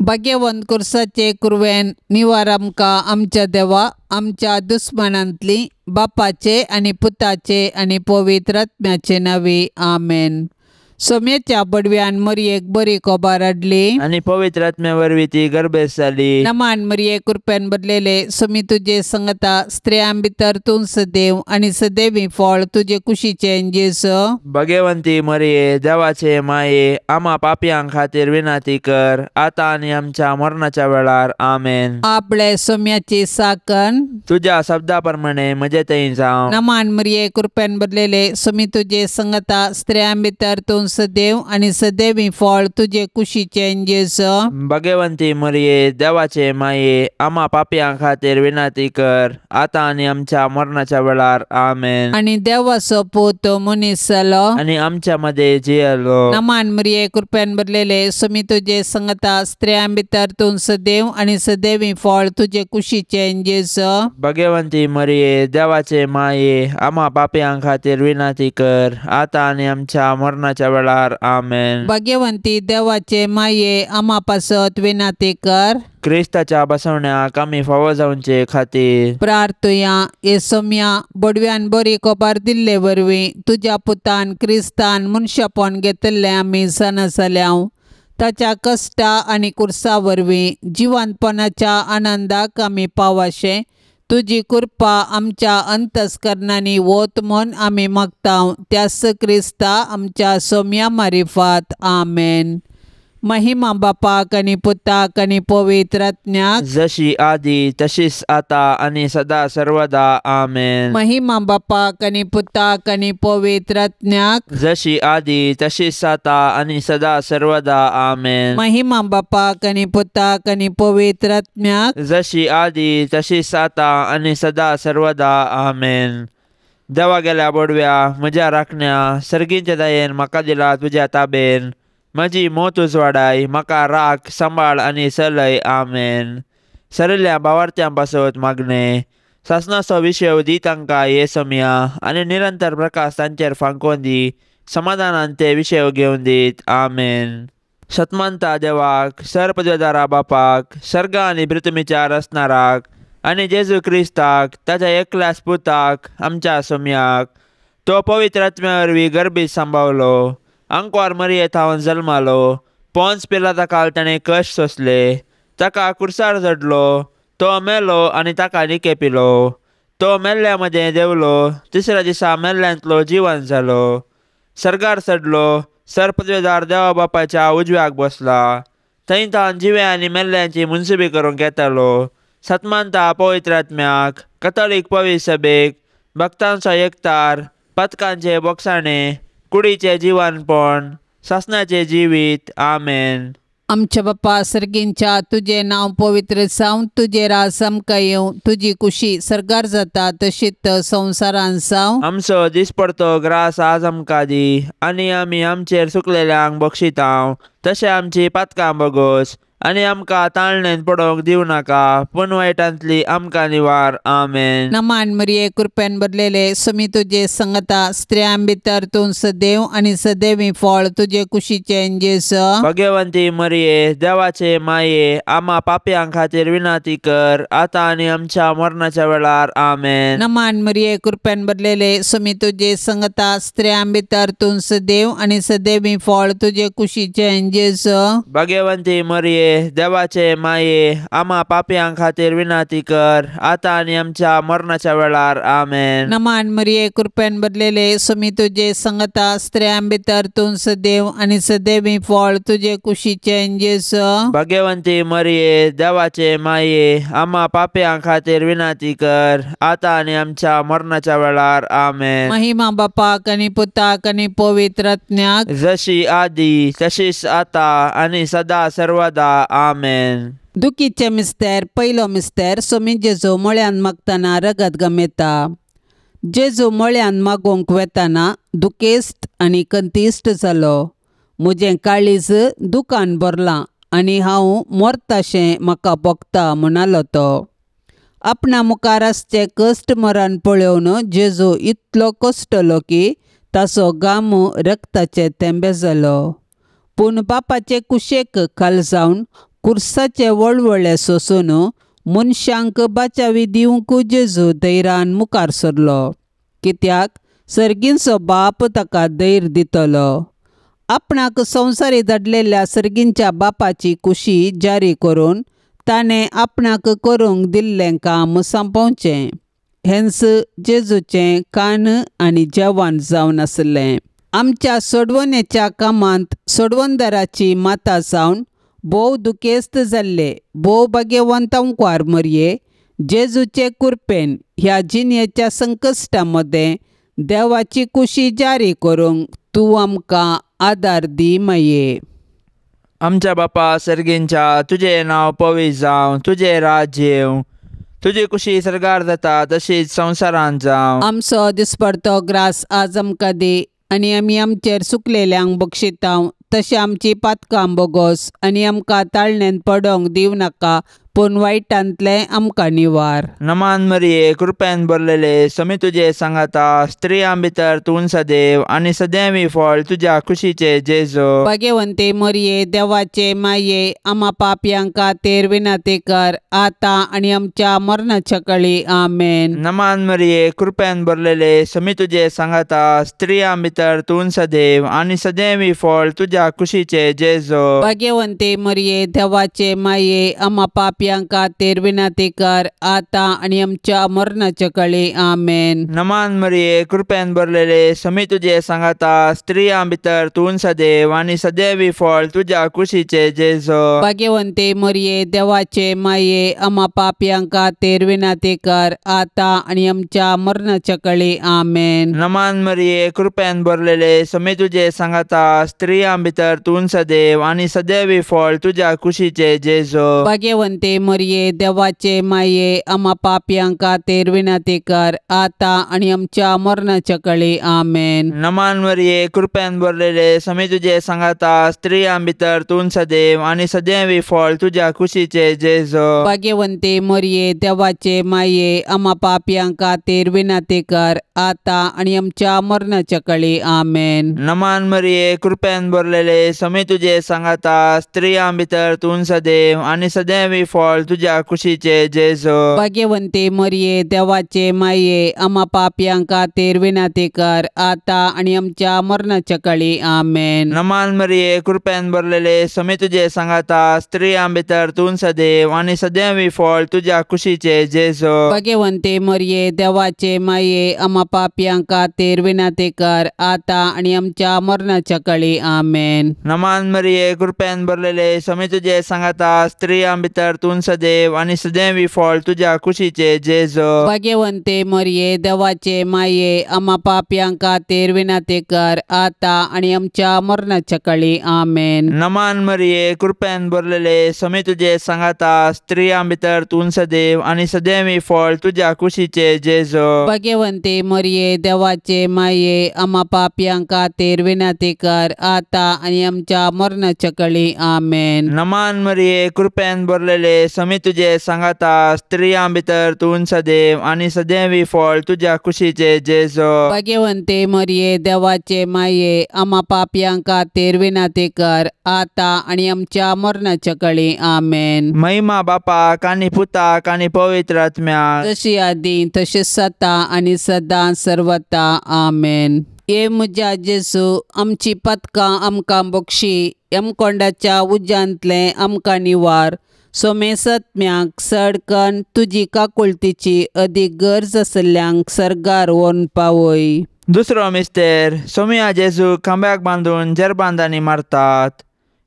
भाग्यवंत कुर्साचे कुरवेन निवार आमकां आमच्या देवा आमच्या दुस्मानांतली बापाचे आनी पुताचे आनी पवित्र आत्म्याचे नांवी आमेन. सोम्याच्या बडव्यान मरयेक बरी खबर हाडली आनी पवित्र आत्म्या वरवीं ती गर्भेस्त जाली. नमान मरये कृपेन भरलेले सोमी तुजे संगता स्त्रियां भितर तूं सदैव आनी सदैवी फळ तुजे कुशीचें जेजू. भगवंती मरये देवाचे माये आमा पापयां खातीर विनंती कर आतां आनी आमच्या मरणाच्या वेळार आमेन. आपले सोम्याची साकन तुज्या शब्दा प्रमाणे म्हजे थंय जावं. नमान मरये कृपेन भरलेले सोमी तुजे संगता स्त्रियां भितर तूं सदैव आनी सदैवी फळ तुजे कुशीचें जेजू. भगवंती मरये देवाचे माये आमा पापयां खातीर विनंती कर आतां आनी आमच्या मरणाच्या वेळार आमेन. आनी देवाचो पूत मनीस जालो आनी आमच्या मदें जियेलो. नमान मरये कृपेन भरलेले सोमी तुजे संगता स्त्रियां भितर तूं सदैव आनी सदैवी फळ तुजे कुशीचें जेजू. भगवंती मरये देवाचे माये आमा पापयां खातीर विनंती कर आतां आनी आमच्या मरणाच्या वेळार आमेन. भाग्यवंती देवाचे माये आमा पासत विनंती कर. क्रिस्ताच्या बसवण्याक आमी फावो जावचे खातीर प्रार्थुया. हे सोम्या बडव्यान बरी खबर दिल्ले वरवीं तुज्या पुतान क्रिस्तान मनशापण घेतिल्लें आमी जाणा जाल्या. ताच्या कश्टा आनी कुर्सा वरवीं जिवंतपणाच्या आनंदाक आमी पावाशें तुजी कृपा आमच्या अंतस्करणांनी वत म्हूण आमी मागता त्याच क्रिस्ता आमच्या सोम्या मारिफात आमेन. महिमा बापाक आनी पुताक आनी पवित्र आत्म्याक जशी आदी तशीच आता आनी सदा सर्वदा आमेन. महिमा बापाक आनी पुताक आनी पवित्र आत्म्याक जशी आदी तशीच आता आनी सदा सर्वदा आमेन. महिमा बापाक आनी पुताक आनी पवित्र आत्म्याक जशी आदी तशीच आता आनी सदा सर्वदा आमेन. देवा गेल्या बोडव्या म्हज्या राखण्या सर्गींच्या दयेन म्हाका दिला तुज्या ताबेन म्हजी मोत उजवाडाय म्हाका राख सांबाळ आनी चलय आमेन. सरिल्ल्या भावार्थ्यां पासत मागणें सासणाचो विशय दी तांकां हे समया आनी निरंतर प्रकाश तांचेर फांकोवन दी समाधानान ते विशय घेवन दीत आमेन. सतमानता देवाक सरपदवेदारा बापाक सर्ग आनी पृथ्वीच्या रचणाराक आनी जेजू क्रिस्ताक ताच्या एकल्याच पुताक आमच्या सोम्याक तो पवित्र आत्म्या वरवीं गर्भीत सांबावलो आंकवार मरये थावन जल्मालो पोन्स पिलाता काल ताणें कश्ट सोंसले ताका कुर्सार चडलो तो मेलो आनी ताका निके पिलो तो मेल्ल्या मदें देंवलो तिसऱ्या दिसा मेल्ल्यांतलो जिवन जालो सर्गार चडलो सरपदवेदार देवा बापाच्या उजव्याक बसला थंय तावन जिव्या आनी मेल्ल्यांची मुनसुबी करूंक येतालो. सतमानता पवित्र आत्म्याक कथोलीक पवित्र सभेक भक्तांचो एकतार पथकांचे बोगसाणे कुडीचें जिवनपण सासणाचें जिवीत आमेन. आमच्या बापा सर्गींच्या तुजें नांव पवित्र जावं तुजें राज आमकां येवं तुजी कुशी सर्गार जाता तशीच संवसारान जावं. आमचो दिसपडतो ग्रास आज आमकां दी आनी आमी आमचेर सुकलेल्यांक बक्षितांव तशें आमची पातकां बगोस आनी आमकां ताळणेन पडोवंक दिवं नाका पूण वायटांतली आमकां निवार आमेन. नमान मरये कृपेन भरलेले सोमी तुजे संगता स्त्रियां भितर तूं सदैव आनी सदैवी फळ तुजे कुशीचें जेजू. भगवंती मरये देवाचे माये आमा पापयां खातीर विनंती कर आतां आनी आमच्या मरणाच्या वेळार आमेन. नमान मरये कृपेन भरलेले सोमी तुजे संगता स्त्रियां भितर तूं सदैव आनी सदैवी फळ तुजे कुशीचें जेजू. भगवंती मरये देवाचे माये आमा पापयां खातीर विनंती कर आतां आनी आमच्या मरणाच्या वेळार आमेन. नमान मरये कृपेन भरलेले सोमी तुजे संगता स्त्रियां भितर तूं सदैव आनी सदैवी फळ तुजे कुशीचें जेजू. भगवंती मरये देवाचे माये आमा पापयां खातीर विनंती कर आतां आनी आमच्या मरणाच्या वेळार आमेन. महिमा बापाक आनी पुताक आनी पवित्र आत्म्याक जशी आदी तशीच आतां आनी सदा सर्वदा आमेन. दुखीचे मिस्तेर पयलो मिस्तेर सोमी जेजू मळ्यान मागतना रगत गमेता. जेजू मळ्यान मागोवंक वेताना दुखेस्त आनी कंतिश्ट जालो. म्हजें काळीज दुकान भरलां आनी हांव मरताशें म्हाका भोगता म्हणालो तो. आपणा मुखार आसचें कश्ट मरण पळोवन जेजू इतलो कश्टलो की ताचो घाम रक्ताचे थेंबे जालो. पूण बापाचे कुशेक खाल जावन कुर्साचे वळवळे सोसून मनशांक बाचावी दिवंक जेजू धैर्यान मुखार सरलो, कित्याक सर्गींचो बाप ताका धैर्य दितलो. आपणाक संवसारी धाडलेल्या सर्गींच्या बापाची कुशी जारी करून ताणें आपणाक करूंक दिल्लें काम सोंपोवचें. हेंच जेजूचें कान आनी जेवण जावन आसलें. आमच्या सोडवणेच्या कामांत सोडवणदाराची माता जावन भोव दुखेस्त जाल्ले भोव भाग्यवंत अंकवार मरये जेजूचे कुरपेन ह्या जिणेच्या संकश्टा मदें देवाची कुशी जारी करूंक तूं आमकां आदार दी माये. आमच्या बापा सर्गींच्या, तुजें नांव पवित्र जावं, तुजें राज्य येवं, तुजी कुशी सर्गार जाता तशीच संवसारांत जावं. आमचो दिसपडतो ग्रास आज आमकां दी आनी आमी आमचेर सुकलेल्यांक बक्षितांव तशें आमची पातकां बोगोस आनी आमकां ताळणेंत पडोंक दिवं नाका, पूण वायटांतलें आमकां निवार. नमान मरिये, कृपेन भरलेले, समी तुजे सांगाता, स्त्रियां भितर तूं सदैव आनी सदैवी फळ तुज्या कुशीचे जेजू. भाग्यवंते मरिये, देवाचे माये, आमा पापयांक खातीर विनंती कर आतां आनी आमच्या मरणाच्या कळी. आमेन. नमान मरिये, कृपेन भरलेले, समी तुजे सांगाता, स्त्रियां भितर तूं सदैव आनी सदैवी फळ तुज्या कुशीचे जेजू. भाग्यवंते मरिये, देवाचे माये, आमा पापयांक खातीर विनंती कर आतां आनी आमच्या मरणाच्या कळी. आमेन. नमान मरिये, कृपेन भरलेले, समी तुजे सांगाता, स्त्रियां भितर तूं सदैव आनी सदैवी फळ तुज्या कुशीचे जेजू. भाग्यवंते मरिये, देवाचे माये, आमा पापयांक खातीर विनंती कर आतां आनी आमच्या मरणाच्या कळी. आमेन. नमान मरिये, कृपेन भरलेले, समी तुजे सांगाता, स्त्रियां भितर तूं सदैव आनी सदैवी फळ तुज्या कुशीचे जेजू. भाग्यवंते मरिये, देवाचे माये, आमा पापयांक खातीर विनंती कर आतां आनी आमच्या मरणाच्या कळी. आमेन. नमान मरिये, कृपेन भरलेले, समी तुजे सांगाता, स्त्रियां भितर तूं सदैव आनी सदैवी फळ तुज्या कुशीचे जेजू. भाग्यवंते मरिये, देवाचे माये, आमा पापयांक खातीर विनंती कर आतां आनी आमच्या मरणाच्या कळी. आमेन. नमान मरिये, कृपेन भरलेले, समी तुजे सांगाता, स्त्रियां भितर तूं सदैव आनी सदैवी फळ तुज्या कुशीचे जेजू. भाग्यवंते मरिये, देवाचे माये, आमा पापयांक खातीर विनंती कर आतां आनी आमच्या मरणाच्या कळी. आमेन. नमान मरिये, कृपेन भरलेले, समी तुजे सांगाता, स्त्रियां भितर तूं सदैव आनी सदैवी फळ तुज्या कुशीचे जेजू. भाग्यवंते मरिये, देवाचे माये, आमा पापयांक खातीर विनंती कर आतां आनी आमच्या मरणाच्या कळी. आमेन. नमान मरिये, कृपेन भरलेले, समी तुजे सांगाता, स्त्रियां भितर तूं सदैव आनी सदैवी फळ तुज्या कुशीचे जेजू. भाग्यवंते मरिये, देवाचे माये, आमा पापयांक खातीर विनंती कर आतां आनी आमच्या मरणाच्या कळी. आमेन. नमान मरिये, कृपेन भरलेले, समी तुजे सांगाता, स्त्रियां भितर तूं सदैव आनी सदैवी फळ तुज्या कुशीचे जेजू. भाग्यवंते मरिये, देवाचे माये, आमा पापयांक खातीर विनंती कर आतां आनी आमच्या मरणाच्या कळी. आमेन. नमान मरिये, कृपेन भरलेले, समी तुजे सांगाता, स्त्रियां भितर तूं सदैव आनी सदैवी फळ तुज्या कुशीचे जेजू. भाग्यवंते मरिये, देवाचे माये, आमा पापयांक खातीर विनंती कर आतां आनी आमच्या मरणाच्या कळी. आमेन. महिमा बापाक आनी पुताक आनी पवित्र आत्म्याक, जशी आदी तशीच आतां आनी सदां सर्वता. आमेन. हे म्हज्या जेजू, आमची पदकां आमकां बक्षी, यमकोंडाच्या उज्यांतलें आमकां निवार. सोमेसत्म्याक सडकन तुजी काकुळतीची अदीक गरज आसल्ल्यांक सर्गार व्हरून पावय. दुसरो मिस्तेर, सोमिया जेजू खांब्याक बांदून जेरबांदांनी मारतात.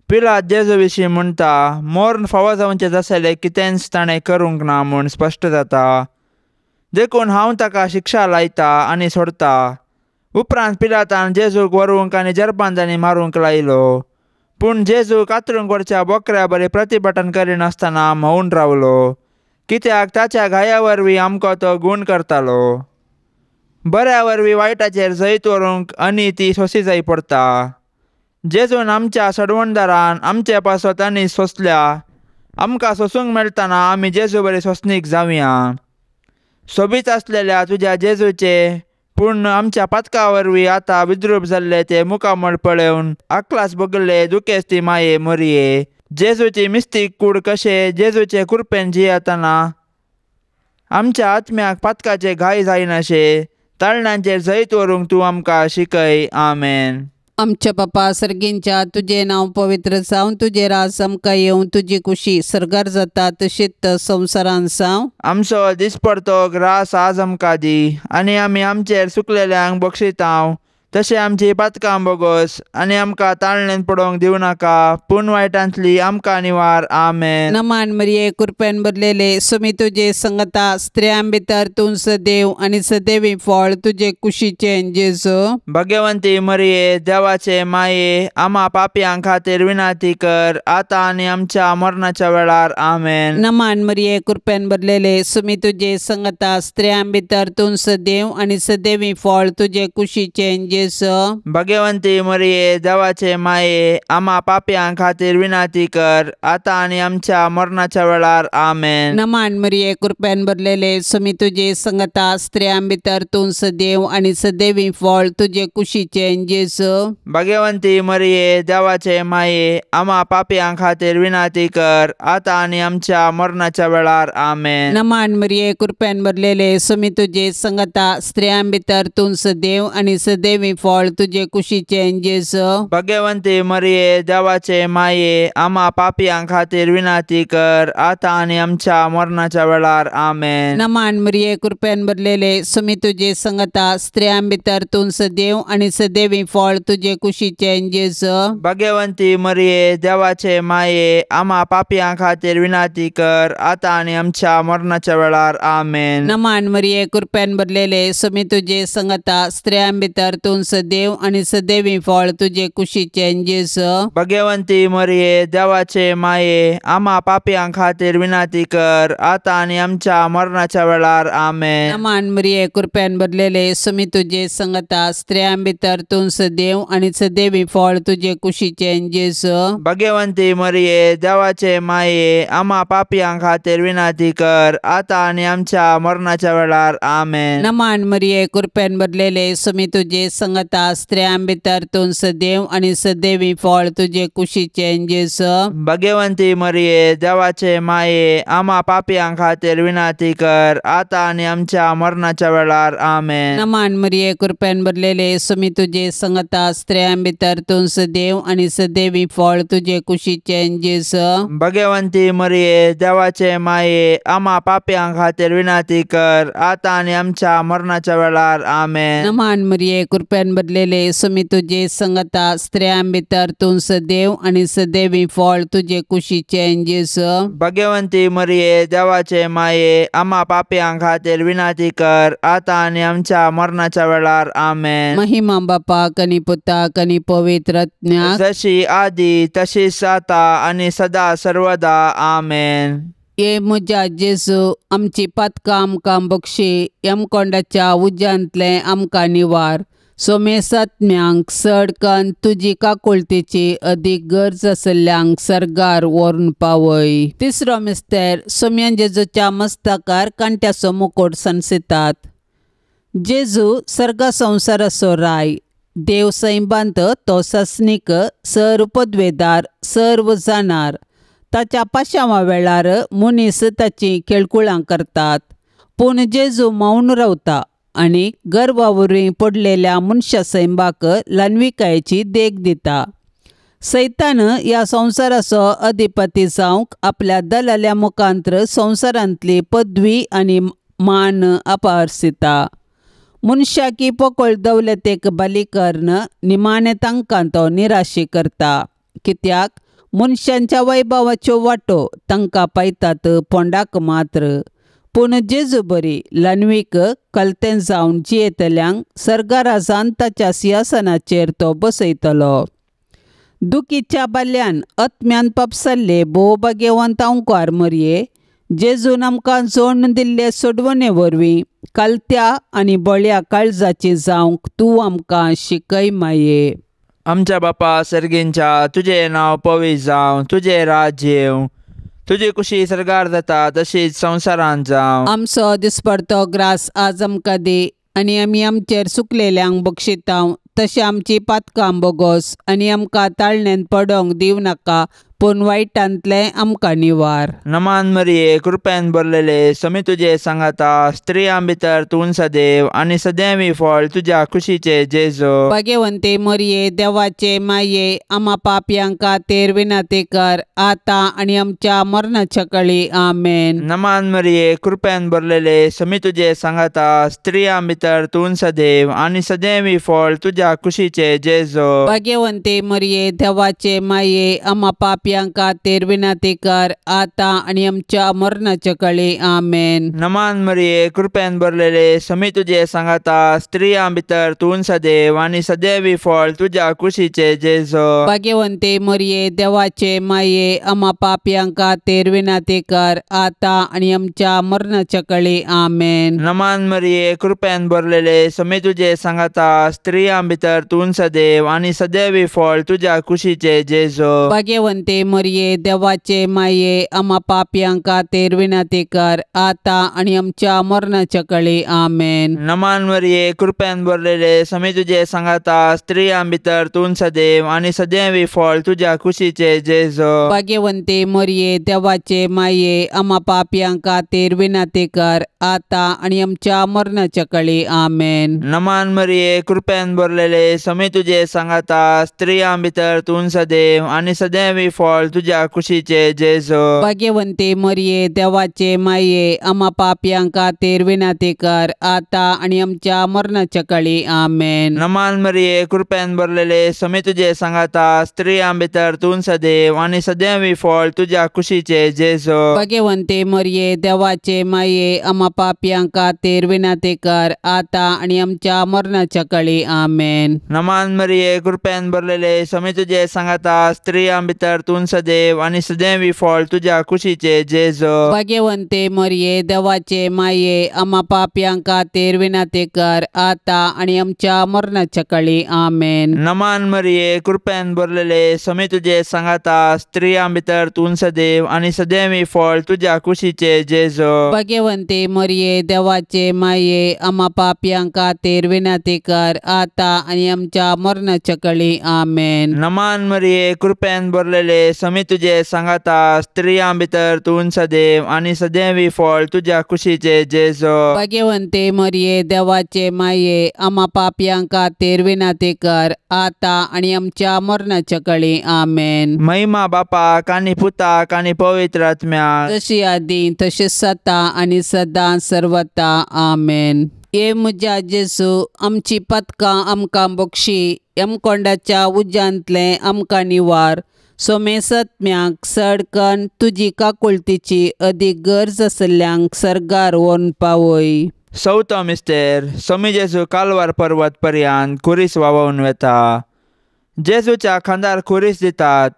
पिलात जेजू विशीं म्हणटा, मोर्न फावो जावचें जासलें कितेंच ताणें करूंक ना म्हूण स्पश्ट जाता, देखून हांव ताका शिक्षा लायता आनी सोडता. उपरांत पिलातान जेजूक व्हरूंक आनी जेरबांदांनी मारूंक लायलो. पूण जेजू कातरूंक व्हरच्या बोकऱ्या बरी प्रतिभटन करिनासतना मौन रावलो, कित्याक ताच्या घाया वरवीं आमकां तो गूण करतालो. बऱ्या वरवीं वायटाचेर जैत व्हरूंक आनी ती सोंसी जाय पडटा. जेजून आमच्या सोडवणदारान आमचे पासत आनी सोंसल्या. आमकां सोंसूंक मेळटना आमी जेजू बरी सोंसणीक जावया. सोबीत आसलेल्या तुज्या जेजूचे पूण आमच्या पातका वरवीं आतां विद्रूप जाल्ले ते मुखामळ पळोवन आकलास भोगले दुखेस्ती माये मरये, जेजूची मिस्तीक कूड कशें जेजूचे कृपेन जियेतना आमच्या आत्म्याक पातकाचे घाय जायनाशे ताळणांचेर जैत व्हरूंक तूं आमकां शिकय. आमेन. आमच्या बापा सर्गींच्या तुजें नांव पवित्र जावं, तुजें राज आमकां येवं, तुजी कुशी सर्गार जाता तशीच संवसारान जावं. आमचो दिसपडतो ग्रास आज आमकां दी आनी आमी आमचेर सुकलेल्यांक बक्षितांव तशें आमची पातकां बोगोस आनी आमकां ताळणेन पडोवंक दिवं नाका पूण वायटांतली आमकां निवार. आमेन. नमान मरिये कृपेन भरलेले सुमी तुजे संगता, स्त्रियां भितर तूं सदैव आनी सदैवी फळ तुजे कुशीचें जेजू. भगवंती मरिये देवाचे माये आमा पापयां खातीर विनंती कर आतां आनी आमच्या मरणाच्या वेळार. आमेन. नमान मरिये कृपेन भरलेले सुमी तुजे संगता, स्त्रियां भितर तूं सदैव आनी सदैवी फळ तुजे कुशीचें जेजू. भगवंती मरिये देवाचे माये आमा पापयां खातीर विनंती कर आतां आनी आमच्या मरणाच्या वेळार. आमेन. नमान मरिये कृपेन भरलेले सुमी तुजे संगता, स्त्रियां भितर तूं सदैव आनी सदैवी फळ तुजे कुशीचें जेजू. भगवंती मरिये देवाचे माये आमा पापयां खातीर विनंती कर आतां आनी आमच्या मरणाच्या वेळार. आमेन. नमान मरिये कृपेन भरलेले सुमी तुजे संगता, स्त्रियां भितर तूं सदैव आनी सदैवी फळ तुजे कुशीचें जेजू. भगवंती मरिये देवाचे माये आमा पापयां खातीर विनंती कर आतां आनी आमच्या मरणाच्या वेळार. आमेन. नमान मरिये कृपेन भरलेले सुमी तुजे संगता, स्त्रियां भितर तूं सदैव आनी सदैवी फळ तुजे कुशीचें जेजू. भगवंती मरिये देवाचे माये आमा पापयां खातीर विनंती कर आतां आनी आमच्या मरणाच्या वेळार. आमेन. नमान मरिये कृपेन भरलेले सुमी तुजे संगता, स्त्रियां भितर तूं सदैव आनी सदैवी फळ तुजे कुशीचें जेजू. भगवंती मरिये देवाचे माये आमा पापयां खातीर विनंती कर आतां आनी आमच्या मरणाच्या वेळार. आमेन. नमान मरिये कृपेन भरलेले सुमी तुजे संगता, स्त्रियां भितर तूं सदैव आनी सदैवी फळ तुजे कुशीचें जेजू. भगवंती मरिये देवाचे माये आमा पापयां खातीर विनंती कर आतां आनी आमच्या मरणाच्या वेळार. आमेन. नमान मरिये कृपेन भरलेले सुमी तुजे संगता, स्त्रियां भितर तूं सदैव आनी सदैवी फळ तुजे कुशीचें जेजू. भगवंती मरिये देवाचे माये आमा पापयां खातीर विनंती कर आतां आनी आमच्या मरणाच्या वेळार. आमेन. नमान मरिये कृपेन भरलेले सुमी तुजे संगता, स्त्रियां भितर तूं सदैव आनी सदैवी फळ तुजे कुशीचें जेजू. भगवंती मरिये देवाचे माये आमा पापयां खातीर विनंती कर आतां आनी आमच्या मरणाच्या वेळार. आमेन. नमान मरिये कृपेन भरलेले सुमी तुजे संगता, स्त्रियां भितर तूं सदैव आनी सदैवी फळ तुजे कुशीचें जेजू. भगवंती मरिये देवाचे माये आमा पापयां खातीर विनंती कर आतां आनी आमच्या मरणाच्या वेळार. आमेन. महिमा बापाक आनी पुताक आनी पवित्र आत्म्याक, जशी आदी तशीच आतां आनी सदा सर्वदा. आमेन. ये म्हज्या जेजू आमची पातकां आमकां बक्षी, यमकोंडाच्या उज्यांतलें आमकां निवार, सोमेसात्म्यांक चड कन्न तुजी काकुळतेची अदीक गरज आशिल्ल्यांक सर्गार व्हरून पावय. तिसरो मिस्तेर सोम्यान जेजूच्या मस्तकार कांट्याचो मुकोट सणसितात. जेजू सर्गा संवसाराचो राय, देव सैबांत तो सस्नीक, सर्व पदवेदार, सर्व जाणार. ताच्या पाशांवा वेळार मनीस ताची खेळकुळां करतात, पूण जेजू मौन रावता आनी गर्वा वरवीं पडलेल्या मनशा सैंबाक ल्हानविकायेची देख दिता. सैतान ह्या संवसाराचो अधिपती जावंक आपल्या दलाल्या मुखांत्र संवसारांतली पदवी आनी मान अपहरसिता. मनशाकी पोकळ दौलतेक बली करून निमाणें तांकां तो निराशी करता, कित्याक मनशांच्या वैभवाच्यो वाटो तांकां पायतात फोंडाक मात्र. पूण जेजू बरी ल्हानवीक कलतें जावन जियेतल्यांक सर्गाराजान ताच्या सिंहासनाचेर तो बसयतलो. दुखीच्या बाल्यान आत्म्यान पापसल्ले भोव भाग्यवंत अंकार मरये जेजून आमकां जोडून दिल्ले सोडवणे वरवीं कालत्या आनी बळ्या काळजाची जावंक तूं आमकां शिकय माये. आमच्या बापा सर्गींच्या तुजें नांव पवित्र जावं, तुजें राज्य येवं, तुजी कुशी सर्गार जाता तशीच संवसारांत जावं. आमचो दिसपडतो ग्रास आज आमकां दी आनी आमी आमचेर सुकलेल्यांक बक्षितांव तशें आमची पातकां बोगोस आनी आमकां ताळणेन पडोंक दिवं नाका, पूण वायटांतलें आमकां निवार. नमान मरिये कृपेन भरलेले समी तुजे सांगाता स्त्रियां भितर तूं सदैव आनी सदैवी फळ तुज्या खुशीचे जेजू. भाग्यवंते मरिये देवाचे माये आमा पापयां खातीर विनंती कर आतां आनी आमच्या मरणाच्या कळी. आमेन. नमान मरिये कृपेन भरलेले समी तुजे सांगाता स्त्रियां भितर तूं सदैव आनी सदैवी फळ तुज्या खुशीचे जेजू. भाग्यवंते मरिये देवाचे माये आमा पापयां खातीर विनंती कर आतां आनी आमच्या मरणाच्या कळी. आमेन. नमान मरिये कृपेन भरलेले समी तुजे सांगाता स्त्रियां भितर तूं सदैव आनी सदैवी फळ तुज्या कुशीचे जेजू. भाग्यवंते मरिये देवाचे माये आमा पापयां खातीर विनंती कर आतां आनी आमच्या मरणाच्या कळी. आमेन. नमान मरिये कृपेन भरलेले समी तुजे सांगाता स्त्रियां भितर तूं सदैव आनी सदैवी फळ तुज्या कुशीचे जेजू. भाग्यवंते मरिये देवाचे माये आमा पापयां खातीर विनंती कर आतां आनी आमच्या मरणाच्या कळी. आमेन. नमान मरिये कृपेन भरलेले समी तुजे सांगाता स्त्रियां भितर तूं सदैव आनी सदैवी फळ तुज्या कुशीचे जेजू. भाग्यवंते मरिये देवाचे माये आमा पापयां खातीर विनंती कर आतां आनी आमच्या मरणाच्या कळी. आमेन. नमान मरिये कृपेन भरलेले समी तुजे सांगाता स्त्रियां भितर तूं सदैव आनी सदैवी फळ तुज्या कुशीचे जेजू. भाग्यवंते मरिये देवाचे माये आमा पापयां खातीर विनंती कर आतां आनी आमच्या मरणाच्या कळी. आमेन. नमान मरिये कृपेन भरलेले समी तुजे सांगाता स्त्रियां भितर तूं सदैव आनी सदैवी फळ तुज्या कुशीचे जेजू. भाग्यवंते मरिये देवाचे माये आमा पापयां खातीर विनंती कर आतां आनी आमच्या मरणाच्या कळी. आमेन. नमान मरिये कृपेन भरलेले समी तुजे सांगाता स्त्रियां भितर तूं सदैव आनी सदैवी फळ तुज्या कुशीचे जेजू. भाग्यवंते मरिये देवाचे माये आमा पापयां खातीर विनंती कर आतां आनी आमच्या मरणाच्या कळी. आमेन. नमान मरिये कृपेन भरलेले समी तुजे सांगाता स्त्रियां भितर तूं सदैव आनी सदैवी फळ तुज्या कुशीचे जेजू. भाग्यवंते मरिये देवाचे माये आमा पापयां खातीर विनंती कर आतां आनी आमच्या मरणाच्या कळी. आमेन. नमान मरिये कृपेन भरलेले समी तुजे सांगाता स्त्रियां भितर तूं सदैव आनी सदैवी फळ तुज्या कुशीचे जेजू. भाग्यवंते मरिये देवाचे माये आमा पापयां खातीर विनंती कर आतां आनी आमच्या मरणाच्या कळी. आमेन. महिमा बापाक आनी पुताक आनी पवित्र आत्म्याक, जशी आदी तशीच सता आनी सदां सर्वता. आमेन. हे म्हज्या जेजू आमची पदकां आमकां बक्षी यमकोंडाच्या उज्यांतलें आमकां निवार. सोमेसत्म्याक सडकन तुजी काकुळतीची अदीक गरज आशिल्ल्यांक सर्गार व्हरून पावय. चवथो मिस्तेर सोमी जेजू कालवार पर्वत पर्यंत खुरीस व्हांवोवन वेता. जेजूच्या खांदार खुरीस दितात.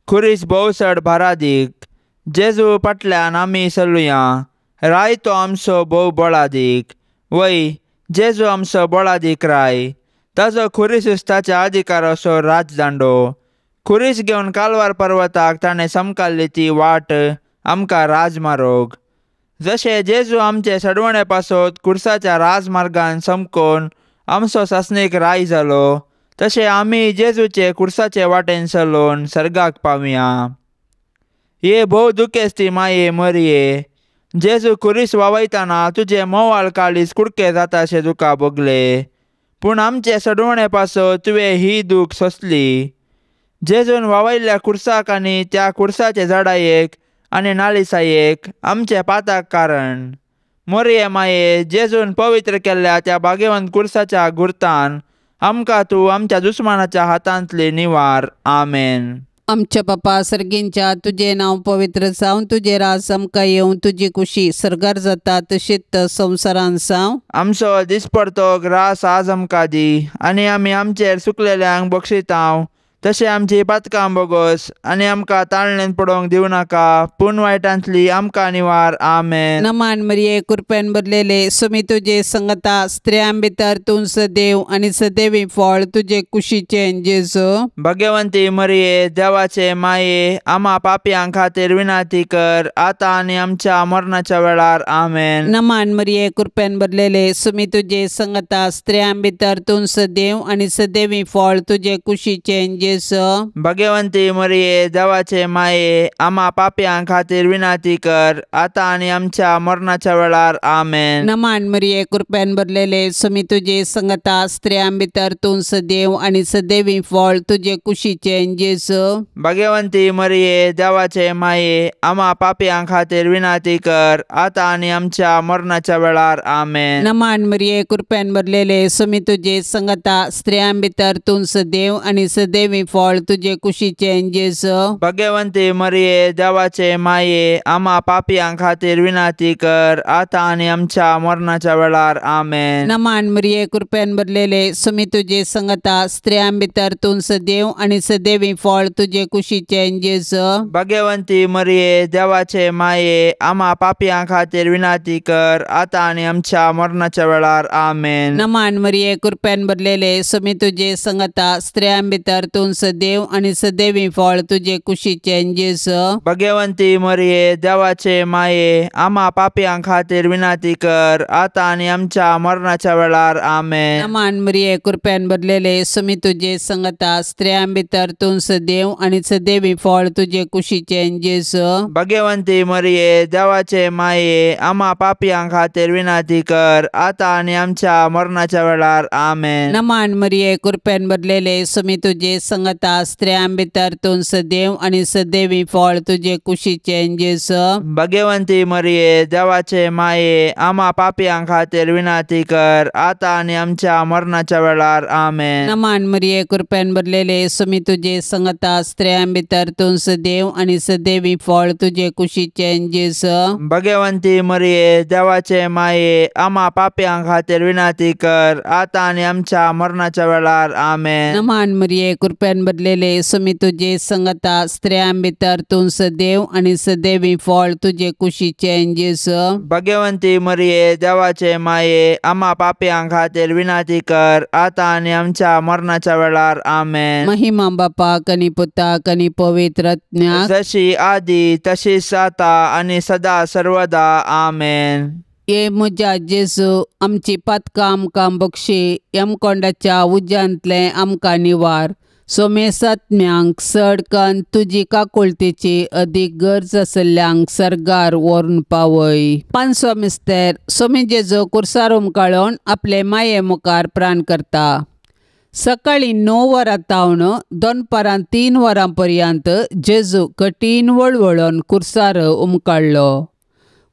खुरीस भोव चड भारादीक. जेजू फाटल्यान आमी चलुया. राय तो आमचो भोव बळादीक. वय जेजू आमचो बळादीक राय. ताजो खुरीस ताच्या अधिकाराचो राजदांडो. खुरीस घेवन कालवार पर्वताक ताणें समकाल्ली ती वाट आमकां राजमारोग. जशें जेजू आमचे सडवणे पासत खुर्साच्या राजमार्गान समकोन आमचो सासणीक राय जालो तशें आमी जेजूचे खुर्साचे वाटेन चलोवन सर्गाक पावया. हे भोव दुखेस्ती माये मरिये जेजू खुरीस वावयतना तुजें मोवाळ काळीज कुडके जाताशें तुका भोगले पूण आमचे सडवणे पासत तुवें ही दूख सोंसली. जेजून वावयल्ल्या खुर्साक आनी त्या खुर्साचे झाडायेक आनी नालिसायेक आमचे पाताक कारण. मोरये माये जेजून पवित्र केल्ल्या त्या भाग्यवंत खुर्साच्या गुर्तान आमकां तूं आमच्या दुस्मानाच्या हातांतली निवार. आमेन. आमच्या बापा सर्गींच्या तुजें नांव पवित्र जावं, तुजें राज आमकां येवं, तुजी कुशी सर्गार जाता तशीच संवसारान जावं. आमचो दिसपडतो ग्रास आज आमकां दी आनी आमी आमचेर सुकलेल्यांक बक्षितांव तशें आमची पातकां बोगस आनी आमकां ताळणेन पडोवंक दिवं नाका पूण वायटांतली आमकां निवार. आमेन. नमान मरिये कृपेन भरलेले सुमी तुजे संगता स्त्रियां भितर तूं सदैव आनी सदैवी फळ तुजे कुशीचें जेजू. भगवंती मरिये देवाचे माये आमा पापयां खातीर विनंती कर आतां आनी आमच्या मरणाच्या वेळार. आमेन. नमान मरिये कृपेन भरलेले सुमी तुजे संगता स्त्रियां भितर तूं सदैव आनी सदैवी फळ तुजे कुशीचें जेजू. जेजू। भगवंती मरिये देवाचे माये आमा पापयां खातीर विनंती कर आतां आनी आमच्या मरणाच्या वेळार आमेन। नमान मरिये कृपेन भरलेले स्वामी तुजे संगता स्त्रियां भितर तूं सदैव आनी सदैवी फळ तुजे कुशीचें जेजू। भगवंती मरिये देवाचे माये आमा पापयां खातीर विनंती कर आतां आनी आमच्या मरणाच्या वेळार आमेन। नमान मरिये कृपेन भरलेले स्वामी तुजे संगता स्त्रियां भितर तूं सदैव आनी सदैवी फळ तुजे कुशीचें जेजू। भगवंती मरिये देवाचे माये आमा पापयां खातीर विनंती कर आतां आनी आमच्या मरणाच्या वेळार आमेन। नमान मरिये कृपेन भरलेले स्वामी तुजे संगता स्त्रियां भितर तूं सदैव आनी सदैवी फळ तुजे कुशीचें जेजू। भगवंती मरिये देवाचे माये आमा पापयां खातीर विनंती कर आतां आनी आमच्या मरणाच्या वेळार आमेन। नमान मरिये कृपेन भरलेले स्वामी तुजे संगता स्त्रियां भितर तूं सदैव आनी सदैवी फळ तुजे कुशीचें जेजू। भगवंती मरिये देवाचे माये आमा पापयां खातीर विनंती कर आतां आनी आमच्या मरणाच्या वेळार आमेन। नमान मरिये कृपेन भरलेले स्वामी तुजे संगता स्त्रियां भितर तूं सदैव आनी सदैवी फळ तुजे कुशीचें जेजू। भगवंती मरिये देवाचे माये आमा पापयां खातीर विनंती कर आतां आनी आमच्या मरणाच्या वेळार आमेन। नमान मरिये कृपेन भरलेले स्वामी तुजे संगता स्त्रियां भितर तूं सदैव आनी सदैवी फळ तुजे कुशीचें जेजू। भगवंती मरिये देवाचे माये आमा पापयां खातीर विनंती कर आतां आनी आमच्या मरणाच्या वेळार आमेन। नमान मरिये कृपेन भरलेले स्वामी तुजे संगता स्त्रियां भितर तूं सदैव आनी सदैवी फळ तुजे कुशीचें जेजू। भगवंती मरिये देवाचे माये आमा पापयां खातीर विनंती कर आतां आनी आमच्या मरणाच्या वेळार आमेन। नमान मरिये कृपेन भरलेले स्वामी तुजे संगता स्त्रियां भितर तूं सदैव आनी सदैवी फळ तुजे कुशीचें जेजू। भगवंती मरिये देवाचे माये आमा पापयां खातीर विनंती कर आतां आनी आमच्या मरणाच्या वेळार आमेन। महिमा बापाक आनी पुताक आनी पवित्र आत्म्याक, जशी आदी तशीच आतां आनी सदा सर्वदा आमेन। ये म्हज्या जेजू आमची पातकां आमकां बक्षी, यमकोंडाच्या उज्यांतलें आमकां निवार, सोमेसात्म्यांक चड कन्न तुजी काकुळतेची अदीक गरज आशिल्ल्यांक सर्गार व्हरून पावय। पांचवो मिस्तेर सोमी जेजू कुर्सार उमकाळून आपले माये मुखार प्राण करता। सकाळीं 9 वरां तावन दनपारां 3 वरां पर्यंत जेजू कठीण वळवळून कुर्सार उमकाळ्ळो।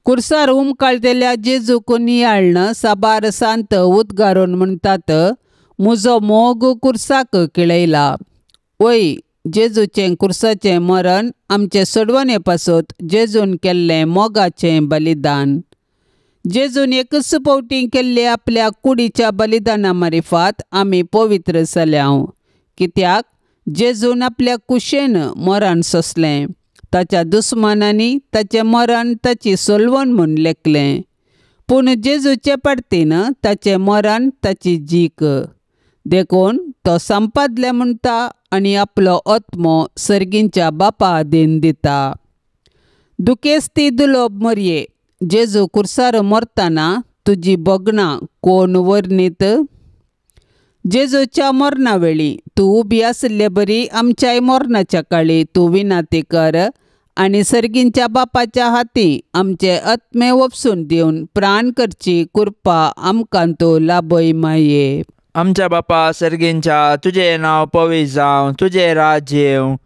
कुर्सार उमकाळटेल्या जेजूक नियाळ्ळन साबार सांत उद्गारून म्हणटात, म्हजो मोग कुर्साक केळयला। वय जेजूचें कुर्साचें मरण आमचे सोडवणे पासत जेजून केल्लें मोगाचें बलिदान। जेजून एकच फावटी केल्ले आपल्या कुडीच्या बलिदाना मारिफात आमी पवित्र जाल्याव, कित्याक जेजून आपल्या कुशेन मरण सोंसलें, ताच्या दुस्मानांनी ताचें मरण ताची सोलवण म्हूण लेखलें, पूण जेजूचे पाडतीन ताचें मरण ताची जीक, देखून तो संपादलें म्हणटा आनी आपलो आत्मो सर्गींच्या बापा आदीन दिता। दुखेस्ती दुलोब मरये जेजू कुर्सार मरतना तुजी भोगणां कोण वर्णीत? जेजूच्या मरणा वेळी तूं उबी आशिल्ले बरी आमच्याय मरणाच्या काळी तूं विनंती कर आनी सर्गींच्या बापाच्या हाती आमचे आत्मे वपसून दिवन प्राण करची कृपा आमकां तूं लाभय माये। आमच्या बापा सर्गींच्या तुजें नांव पवित्र जावं, तुजें राज्य येवं,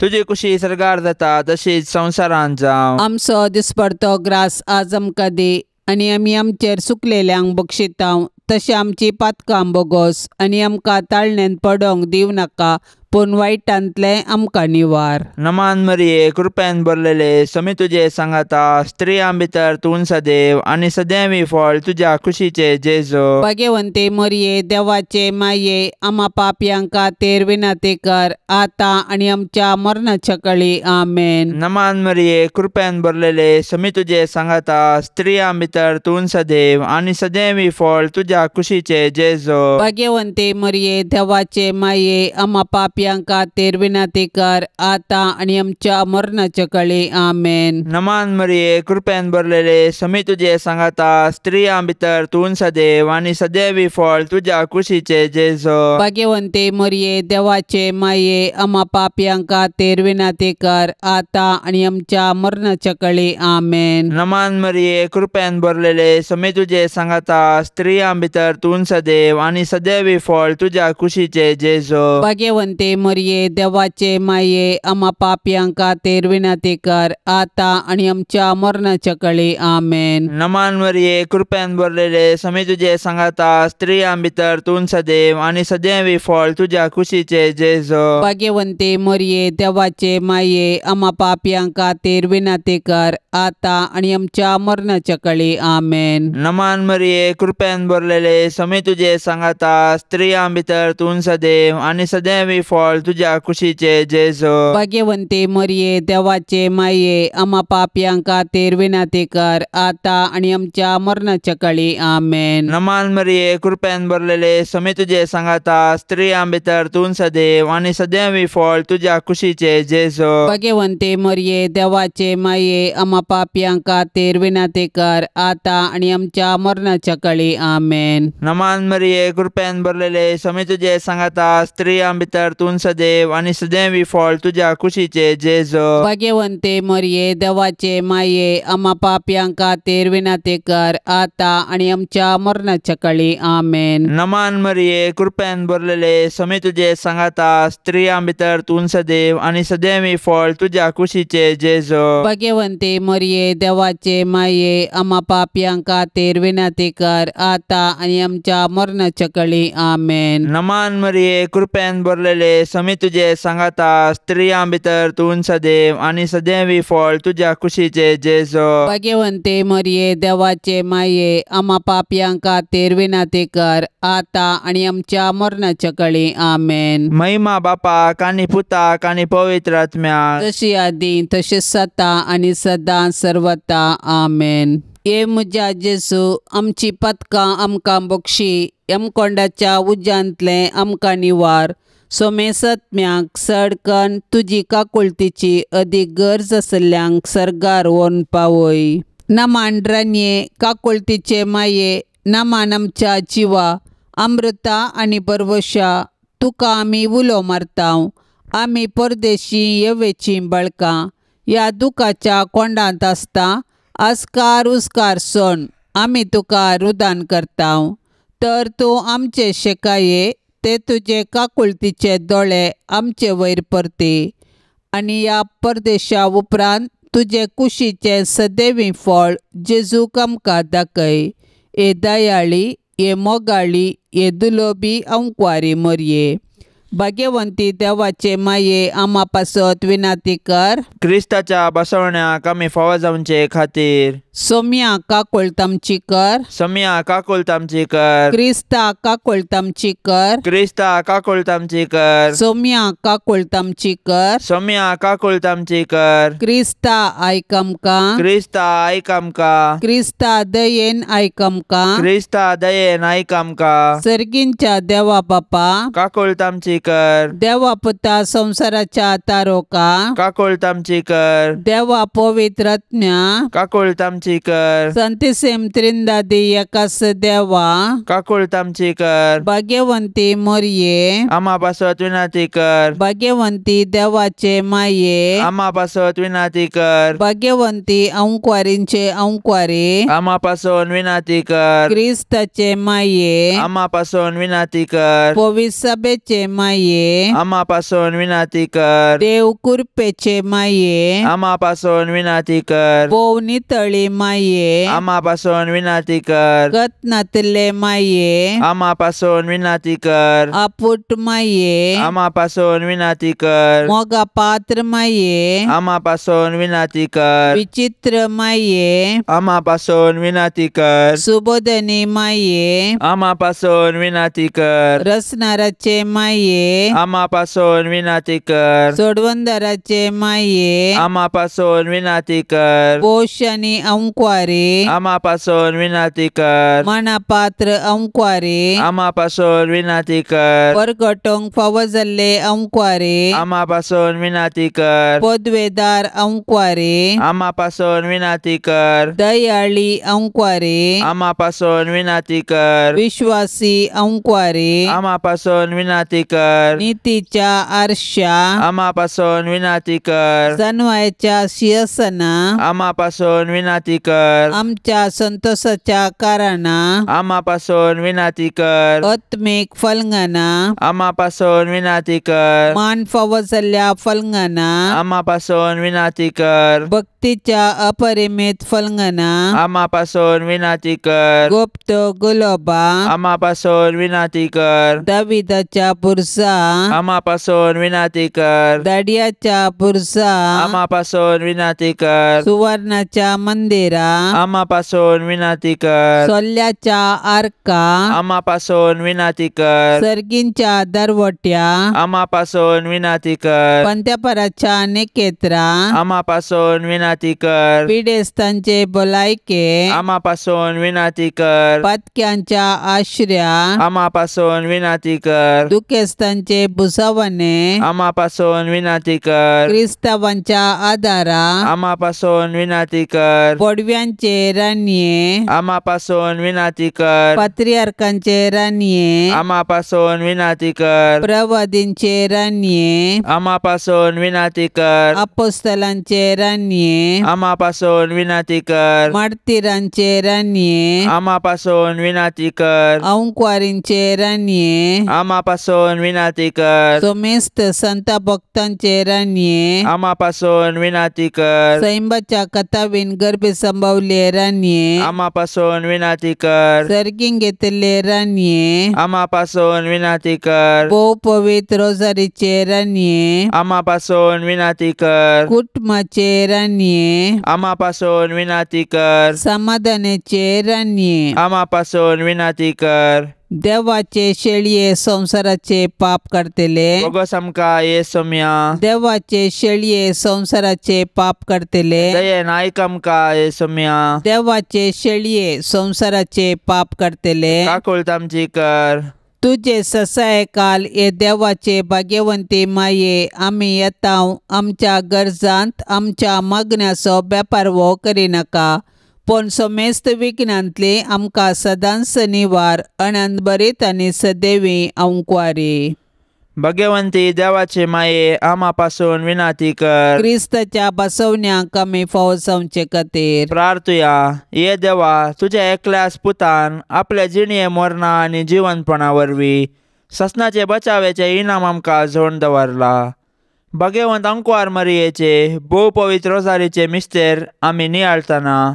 तुजी कुशी सर्गार जाता तशीच संवसारांत जावं। आमचो दिसपडतो ग्रास आज आमकां दी आनी आमी आमचेर सुकलेल्यांक बक्षितांव तशें आमची पातकां बोगोस आनी आमकां ताळण्यांत पडोंक दिवं नाका, पूण वायटांतलें आमकां निवार। नमान मरिये कृपेन भरलेले समी तुजे सांगाता, स्त्रियां भितर तूं सदैव आनी सदैवी फळ तुज्या कुशीचे जेजू। भाग्यवंती मरिये देवाचे माये आमा पापयांक खातीर विनंती कर आतां आनी आमच्या मरणाच्या काळी आमेन। नमान मरिये कृपेन भरलेले समी तुजे सांगाता, स्त्रियां भितर तूं सदैव आनी सदैवी फळ तुज्या कुशीचे जेजू। भाग्यवंती मरिये देवाचे माये आमा पापयांक पापयां खातीर विनंती कर आतां आनी आमच्या मरणाच्या कळी. आमेन. नमान मरिये, कृपेन भरलेले, समी तुजे सांगाता, स्त्रियां भितर तूं सदैव आनी सदैवी फळ तुज्या कुशीचे जेजू. भाग्यवंते मरिये, देवाचे माये, आमा पापयां खातीर विनंती कर आतां आनी आमच्या मरणाच्या कळी. आमेन. नमान मरिये, कृपेन भरलेले, समी तुजे सांगाता, स्त्रियां भितर तूं सदैव आनी सदैवी फळ तुज्या कुशीचे जेजू. भाग्यवंते मरिये, देवाचे माये, आमा पापयां खातीर विनंती कर आतां आनी आमच्या मरणाच्या कळी. आमेन. नमान मरिये, कृपेन भरलेले, समी तुजे सांगाता, स्त्रियां भितर तूं सदैव आनी सदैवी फळ तुज्या कुशीचे जेजू. भाग्यवंते मरिये, देवाचे माये, आमा पापयां खातीर विनंती कर आतां आनी आमच्या मरणाच्या कळी. आमेन. नमान मरिये, कृपेन भरलेले, समी तुजे सांगाता, स्त्रियां भितर तूं सदैव आनी सदैवी फळ तुज्या कुशीचे जेजू. भाग्यवंते मरिये, देवाचे माये, आमा पापयां खातीर विनंती कर आतां आनी आमच्या मरणाच्या कळी. आमेन. नमान मरिये, कृपेन भरलेले, समी तुजे सांगाता, स्त्रियां भितर तूं सदैव आनी सदैवी फळ तुज्या कुशीचे जेजू. भाग्यवंते मरिये, देवाचे माये, आमा पापयां खातीर विनंती कर आतां आनी आमच्या मरणाच्या कळी. आमेन. नमान मरिये, कृपेन भरलेले, समी तुजे सांगाता, स्त्रियां भितर तूं सदैव आनी सदैवी फळ तुज्या कुशीचे जेजू. भाग्यवंते मरिये, देवाचे माये, आमा पापयां खातीर विनंती कर आतां आनी आमच्या मरणाच्या कळी. आमेन. नमान मरिये, कृपेन भरलेले, समी तुजे सांगाता, स्त्रियां भितर तूं सदैव आनी सदैवी फळ तुज्या कुशीचे जेजू. भाग्यवंते मरिये, देवाचे माये, आमा पापयां खातीर विनंती कर आतां आनी आमच्या मरणाच्या कळी. आमेन. नमान मरिये, कृपेन भरलेले, समी तुजे सांगाता, स्त्रियां भितर तूं सदैव आनी सदैवी फळ तुज्या कुशीचे जेजू. भाग्यवंते मरिये, देवाचे माये, आमा पापयां खातीर विनंती कर आतां आनी आमच्या मरणाच्या कळी. आमेन. महिमा बापाक आनी पुताक आनी पवित्र आत्म्याक, जशी आदी तशी सता आनी सदां सर्वता. आमेन. हे म्हज्या जेजू, आमची पदकां आमकां बक्षी, यमकोंडाच्या उज्यांतलें आमकां निवार. सोमेसत्म्याक सडकन तुजी काकुळतीची अदीक गरज आसल्ल्यांक सर्गार व्हरून पावय. नमान रानये, काकुळतीचे माये, नमान आमच्या जिवा, अमृता आनी परवशा, तुका आमी उलो मारता. आमी परदेशी येवेचीं बळकां ह्या दुखाच्या कोंडांत आसता. आस्कार उस्कार सोण आमी तुका रुदान करता. तर तूं आमचे शेकाये ते तुजे काकुळतीचे दोळे आमचे वयर परती आनी ह्या परदेशा उपरांत तुजे कुशीचें सदैवी फळ जेजूक आमकां दाखय. हे दयाळी, हे मोगाळी, हे दुलोबी अंकवारी मरये, भाग्यवंती देवाचे माये, आमा पासत विनंती कर. क्रिस्ताच्या बसवण्याक आमी फावो जावचे खातीर सोम्या काकुळट आमची कर. सोम्या काकुळट आमची कर. क्रिस्ता काकुळट आमची कर. क्रिस्ता काकुळट आमची कर. सोम्या काकुळट आमची कर. सोम्या काकुळट आमची कर. क्रिस्ता आयक आमकां. क्रिस्ता आयक आमकां. क्रिस्ता दयेन आयक आमकां. क्रिस्ता दयेन आयक आमकां. सर्गींच्या देवा बापा काकुळट आमची कर. देवा पुता संवसाराच्या तारोका काकुळट आमची कर. देवा पवित्र आत्म्या काकुळट आमची कर. संतिसेम त्रिंदादी एकास देवा काकुळट आमची कर. भाग्यवंती मोरये आमा पासत विनंती कर. भाग्यवंती देवाचे माये आमा पासत विनंती कर. भाग्यवंती अंकवारींचे अंकवारी आमा पासून विनंती कर. क्रिस्ताचे माये आमा पासून विनंती कर. पवित्र माये आमा पासून विनंती कर. देव कृपेचे माये आमा पासून विनंती कर. भोव नितळी माये आमा पासून विनंती कर. गत नातिल्ले माये आमा पासून विनंती कर. आपुट माये आमा पासून विनंती कर. मोगा पात्र माये आमा पासून विनंती कर. विचित्र माये आमा पासून विनंती कर. सुबोधनी माये आमा पासून विनंती कर. रसनाराचे माये माये आमा पासून विनाती कर। सोडवंदराचे माये आमा पासून विनाती कर। पोश आनी अंकवारी आमा पासून विनाती कर। मनापात्र अंकवारी आमा पासून विनाती कर। परगटोंक फावो जाल्ले अंकवारी आमा पासून विनाती कर। पदवेदार अंकवारी आमा पासून विनाती कर। दयाळी अंकवारी आमा पासून विनाती कर। विश्वासी अंकवारी आमा पासून विनाती कर। नीतीच्या आरशा आमा पासून विनाती कर। जनवायच्या शिरसना आमा पासून विनाती कर। आमच्या संतोषाच्या कारणा आमा पासून विनाती कर। आत्मिक फलंगना आमा पासून विनाती कर। मान फावो जाल्ल्या फलंगना आमा पासून विनाती कर। भक्तीच्या अपरिमित फलंगना आमा पासून विनाती कर। गुप्त गुलोबा आमा पासून विनाती कर। दाविदाच्या बुरसा आमा पासून विनाती कर। दाडियाच्या बुरसा आमा पासून विनाती कर। सुवर्णाच्या मंदिरा आमा पासून विनाती कर। सोल्याच्या आर्का आमा पासून विनाती कर। सर्गींच्या दरवट्या आमा पासून विनाती कर। पंत्यापराच्या निकेत्रा आमा पासून विनाती कर। पिडेस्तांचे भलायके आमा पासून विनाती कर। पातक्यांच्या आश्र्या आमा पासून विनाती कर। दुखेस्तांचे भुसावणे आमा पासून विनाती कर। क्रिस्तावांच्या आदारा आमा पासून विनाती कर। पडव्यांचे रानये आमा पासून विनाती कर। पात्रियार्कांचे रानये आमा पासून विनाती कर। प्रवादींचे रानये आमा पासून विनाती कर। अपोस्तलांचे रानये आमा पासून विनाती कर। मार्तीरांचे रानये आमा पासून विनाती कर। अंकवारींचे रानये आमा पासून विनाती कर। सोमेस्त संत भक्तांचे रानये आमा पासून विनाती कर। सैंबाच्या कथावीन गर्भे संभवले रानये आमा पासून विनाती कर। सर्गींग घेतले रानये आमा पासून विनाती कर। भोव पवित्र रोजारीचे रानये आमा पासून विनाती कर। कुटुंबाचे रानये आमा पासून विनाती कर। समाधानाचे रानये आमा पासून विनाती कर। देवाचे शेळये संसाराचे पाप करतले बोगस आमकां येसोम्या। देवाचे शेळये संसाराचे पाप करतले दयेन आयक आमकां येसोम्या। देवाचे शेळये संसाराचे पाप करतले काकूळत आमची कर। तुजे ससायकाल हे देवाचे भाग्यवंती माये आमी येता आमच्या गरजांत आमच्या मागण्याचो बेपारवो करिनाका पूण समेस्त विघ्नांतली आमकां सदांच निवार अनंतभरीत आनी सदैवी अंकवारी। भगवंती देवाचे माये आमा पासून विनाती कर। क्रिस्ताच्या बसवण्याक आमी फावो जावचे खातीर प्रार्थुया। ये देवा, तुझ्या एकल्याच पुतान आपल्या जिणये मरणा आनी जिवनपणा वरवीं ससनाचे बचावेचे इनाम आमकां जोडून दवरला। भगवंत अंकवार मरियेचे भोव पवित्र रोजारीचे मिस्तेर आमी नियाळतना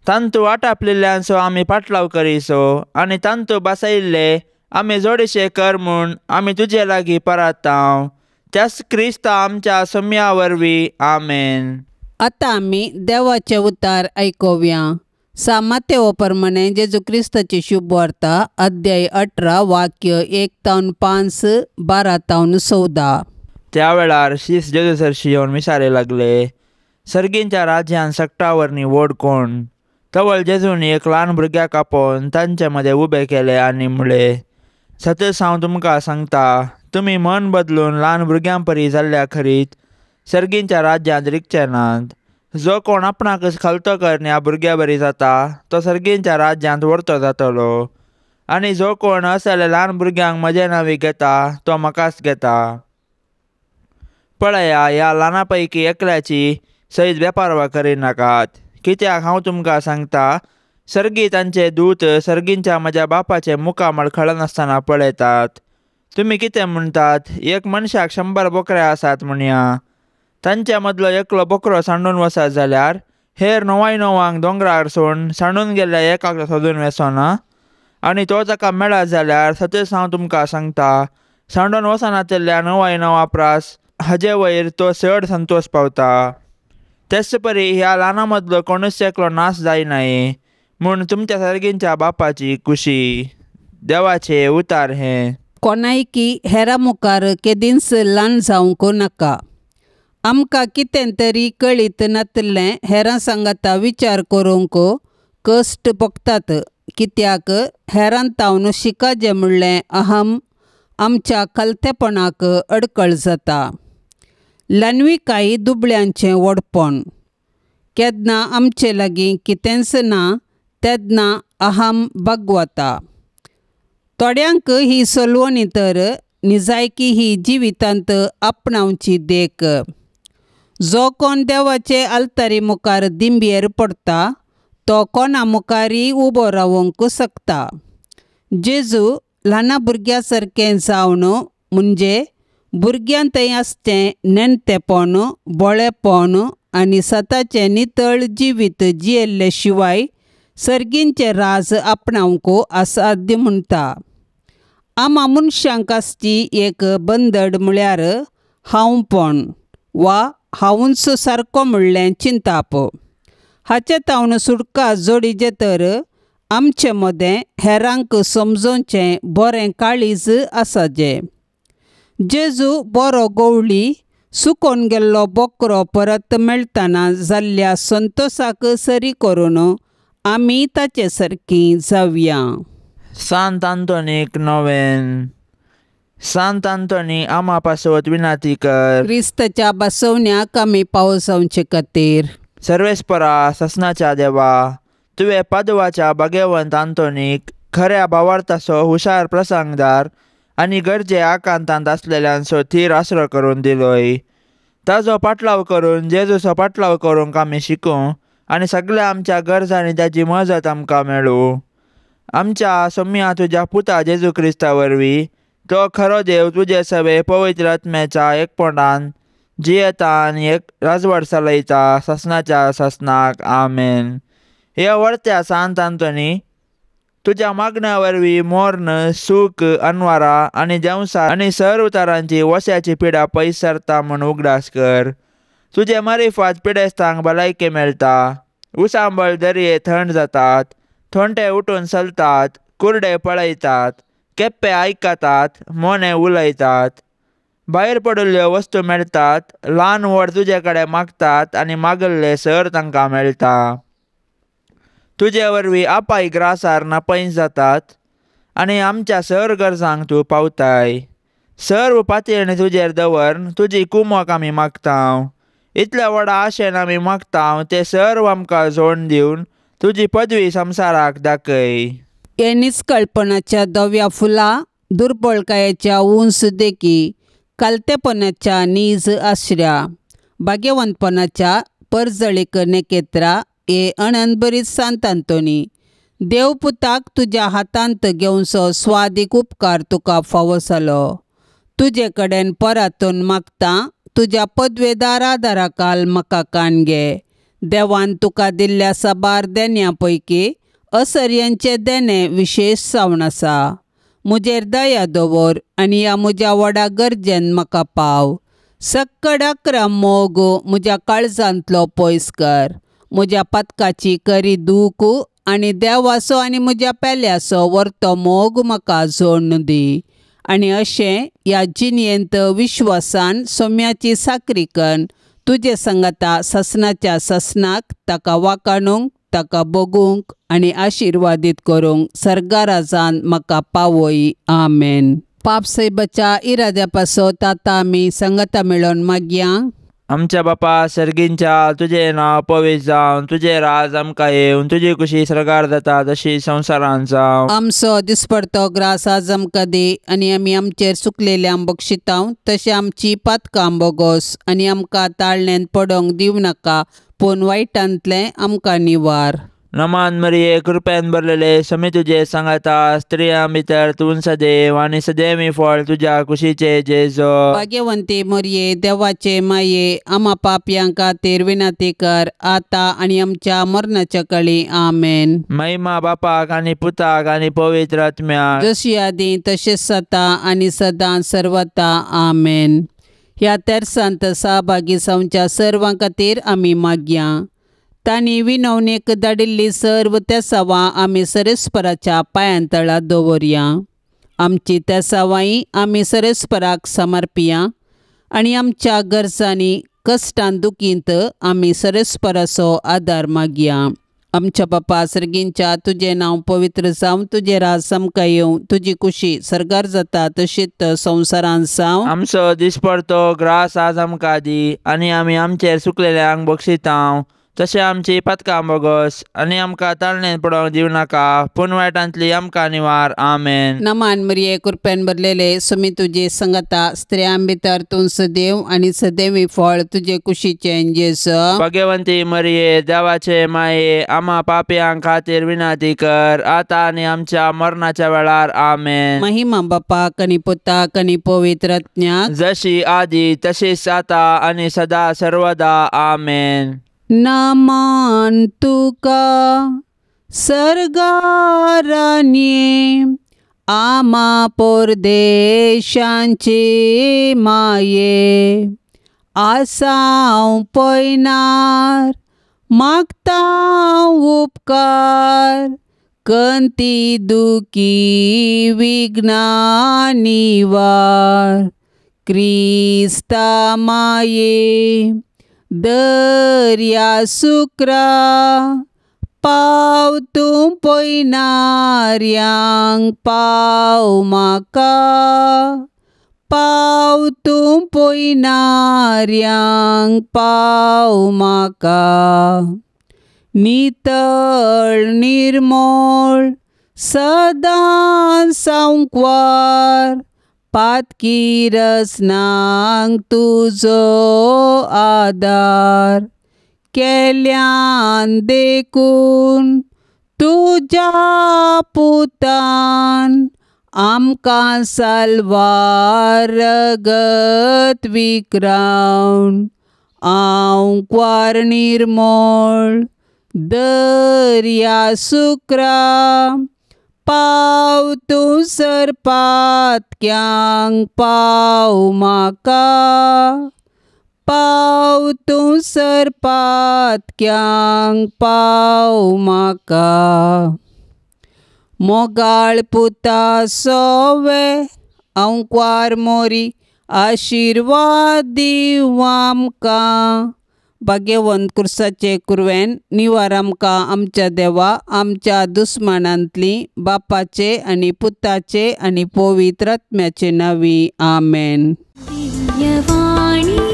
तांतू आटापलेल्यांचो आमी पाटलाव करीसो आनी तांतू बसयिल्ले आमी जोडीशे कर म्हूण आमी तुजे लागीं परातांव त्याच क्रिस्ता आमच्या सम्या वरवीं आमेन। आतां आमी देवाचे उतार आयकुया। सामातेव प्रमाणे जेजू क्रिस्ताची शुभ वार्ता अध्याय 18 वाक्य 1 तावन 5 12 तावन 14। त्या वेळार शीस जेजू सरशी येवन विचारे लागले, सर्गींच्या राज्यान सगटावरनी व्हड कोण? तवळ जेजून एक ल्हान भुरग्याक आपोवन तांचे मदें उबे केले आनी म्हळें, सतच हांव तुमकां सांगता, तुमी मन बदलून ल्हान भुरग्यां परी जाल्ल्या खरीत सर्गींच्या राज्यांत रिगचे नात। जो कोण आपणाकच खालतो करून ह्या भुरग्या बरी जाता तो सर्गींच्या राज्यांत व्हरतो जातलो, आनी जो कोण असल्या ल्हान भुरग्यांक म्हजे नांवी घेता तो म्हाकाच घेता। पळया, ह्या ल्हाना पैकी एकल्याची सयत वेपारवा करिनाकात, कित्याक हांव तुमकां सांगता, सर्गी तांचे दूत सर्गींच्या म्हज्या बापाचे मुखामळ खळनासतना पळयतात। तुमी कितें म्हणटात? एक मनशाक 100 बोकरे आसात म्हणया, तांच्या मदलो एकलो बोकरो सांडून वचत जाल्यार हेर 99 दोंगरार सोडून सांडून गेल्ल्या एकाक सोदून वेचोना? आनी तो ताका मेळत जाल्यार सतेच हांव तुमकां सांगता, सांडून वचनातल्या 99 प्रास हाजे वयर तो चड संतोश पावता। तेच परी ह्या ल्हाना मदलो कोणूच एकलो नाश जायनाय म्हूण तुमच्या सर्गींच्या बापाची खुशी। देवाचे उतार हे। कोणायकी हेरा मुखार केदींच ल्हान जावंक नाका. आमकां कितें तरी कळीत नातिल्लें हेरां सांगाता विचार करूंक कश्ट भोगतात, कित्याक हेरां तावन शिकाजें म्हणलें अहम आमच्या खालतेपणाक अडकळ जाता. ल्हानविकाय दुबळ्यांचें व्हडपण. केन्ना आमचे लागीं कितेंच ना तेन्ना अहम बागवता. थोड्यांक ही सलवणी तर निजायकी ही जिवितांत आपणावची देख. जो कोण देवाचे आल्तारी मुखार दिंबयेर पडटा तो कोणा मुखारय उबो रावंक शकता. जेजू ल्हाना भुरग्या सारकें जावन म्हणजे भुरग्यां थंय आसचें नेणटेपण, बोळेपण आनी सताचें नितळ जिवीत जियेल्ले शिवाय सर्गींचें राज आपणावंक असाध्य म्हणटा. आमा मनशांक आसची एक बंदड म्हळ्यार हांवपण वा हांवूच सारको म्हणलें चिंताप. हाचे तावन सुटका जोडीजे तर आमचे मदें हेरांक समजोवचें बरें काळीज आसाजें. जेजू बरो गवळी सुकोन गेल्लो बोकरो परत मेळटना जाल्ल्या संतोसाक सरी करून आमी ताचे सारकी जावया. सांत आंतोनीक नोवेन. सांत आंतोनी आमा पासत विनाती कर. क्रिस्ताच्या बसवण्याक आमी पावस जावचे खातीर. सर्वेस्परा ससनाच्या देवा, तुवें पादवाच्या भाग्यवंत आंतोनीक खऱ्या भावार्थाचो हुशार प्रसंगदार आनी गरजे आकांतांत आसलेल्यांचो थीर आसरो करून दिलोय. ताजो पाटलाव करून जेजूचो पाटलाव करूंक आमी शिकूं आनी सगळ्या आमच्या गरजांनी ताजी मजत आमकां मेळूं. आमच्या सोम्या तुज्या पुता जेजू क्रिस्ता वरवीं तो खरो देव तुजे सवे पवित्र आत्म्याच्या एकपणान जियेता आनी एक राजवट चलयता ससनाच्या ससनाक. आमेन. ह्या वर्त्या सांत आंतोनी, तुज्या मागण्या वरवीं मोर्न, सूख, अनवारा आनी देंवसार आनी सर्व तरांची वस्याची पिडा पयस सरता म्हूण उगडास कर. तुजे मारिफात पिडेस्तांक भलायकी मेळटा, उसांबळ दर्ये थंड जातात, थोंटे उठून चलतात, कुर्डे पळयतात, केप्पे आयकतात, मोने उलयतात, भायर पडिल्ल्यो वस्तू मेळटात, ल्हान व्हड तुजे कडेन मागतात आनी मागिल्लें सर तांकां मेळटा. तुजे वरवीं आपाय ग्रासार नापयस जातात आनी आमच्या सर गरजांक तूं पावताय. सर्व पातयेन तुजेर दवरन तुजी कुमक आमी मागता. इतल्या व्हडा आशेन आमी मागता ते सर्व आमकां जोड दिवन तुजी पदवी संवसाराक दाखय. हे निस्कळपणाच्या धव्या फुलां, दुर्बळकायेच्या उंच देखी, कालतेपणाच्या नीज आश्र्या, भाग्यवंतपणाच्या परजळीक नेकेत्रा हे अनंतभरीत सांत आंतोनी, देवपुताक तुज्या हातांत घेवचो स्वादीक उपकार तुका फावो जालो. तुजे कडेन परातून मागता तुज्या पदवेदार आदाराकाल म्हाका कान घे. देवान तुका दिल्ल्या साबार देण्या पैकी असर्यांचें देणें विशेश जावन आसा. म्हजेर दया दवर आनी ह्या म्हज्या व्हडा गरजेन म्हाका पाव. सक्कड अक्रम मोग म्हज्या काळजांतलो पयस कर. म्हज्या पातकाची करी दूख आनी देवाचो आनी म्हज्या पेल्याचो वर्तो मोग म्हाका जोडून दी. आनी अशें ह्या जिणेंत विश्वासान सोम्याची साकरी कन्न तुजे सांगाता ससनाच्या ससनाक ताका वाकाणूंक, ताका बगूंक आनी आशिर्वादीत करूंक सर्गाराजान म्हाका पावय. आमेन. पाप सायबाच्या इराद्या पासत आतां आमी सांगाता मेळोन मागया. आमच्या बापा सर्गींच्या, तुजें नांव पवित्र जावन, तुजें राज आमकां येवन, तुजी कुशी सर्गार जाता तशी संवसारांत जावं. आमचो दिसपडतो ग्रास आज आमकां दी आनी आमी आमचेर चुकलेल्यांक बक्षितांव तशें आमची पातकां बोगोस आनी आमकां ताळण्यांत पडोंक दिवं नाका, पूण वायटांतलें आमकां निवार. नमान मरिये, कृपेन भरलेले, समी तुजे सांगाता, स्त्रियां भितर तूं सदैव आनी सदैवी फळ तुज्या कुशीचे जेजो. भाग्यवंती मरिये, देवाचे माये, आमा पापयां खातीर विनंती कर आतां आनी आमच्या मरणाच्या कळी. आमेन. महिमा बापाक आनी पुताक आनी पवित्र आत्म्याक, जशी आदी तशेंच सता आनी सदां सर्वता. आमेन. ह्या तेरसांत सहभागी जावच्या सर्वां खातीर आमी मागया. तांणी विनवणेक धाडिल्ली सर्व तेसावां आमी सरेस्पराच्या पांयांतळा दवरया. आमची तेसावाई आमी सरस्पराक समर्पिया आनी आमच्या गरजांनी कश्टान दुखींत आमी सरस्पराचो आदार मागया. आमच्या बापा सर्गींच्या तुजें नांव पवित्र जावं, तुजें राज आमकां येवं, तुजी कुशी सर्गार जाता तशीच संवसारांत जावं. आमचो दिसपडतो ग्रास आज आमकां दी आनी आमी आमचेर सुकलेल्यांक बक्षितांव तशें आमची पथकां बोगस आनी आमकां ताळणेन पडोवंक दिवं नाका पूण वायटांतली आमकां निवार. आमेन. नमान मरिये, कृपेन भरलेले, सुमी तुजे संगता, स्त्रियां भितर तूं सदैव आनी सदैवी फळ तुजे कुशीचें जेजू. भगवंती मरिये, देवाचे माये, आमा पापयां खातीर विनंती कर आतां आनी आमच्या मरणाच्या वेळार. आमेन. महिमा बापाक आनी पुताक आनी पवित्र आत्म्याक, जशी आदी तशीच आतां आनी सदा सर्वदा. आमेन. नमन तुका सर्गारान्ये, आमा परदेशांचे माये, आसाव पयनार मागता उपकार, कंती दुखी विघ्ना निवार, क्रिस्ता माये दर्या सुक्रा, पाव तूं पयनाऱ्यांक पाव म्हाका, पाव तूं पयनाऱ्यांक पाव म्हाका. नितळ निर्मळ सदां सांकवार, पातकी रसनांक तुजो आदार, केल्यान देखून तुज्या पुतान आमकां साल्वार रगत विक्रावन, आंकवार निर्मळ दर्या सुक्रा, पाव तूं सरपातक्यांक पाव म्हाका, पाव तूं सरपातक्यांक पाव म्हाका. मोगाळ पुता सोवे आंकवार मोरी, आशिर्वाद दिवं आमकां. भाग्यवंत कुर्साचे कुरवेन निवार आमकां आमच्या देवा, आमच्या दुस्मानांतली, बापाचे आनी पुताचे आनी पवित्र आत्म्याचे नांवी. आमेन. दिव्यवाणी.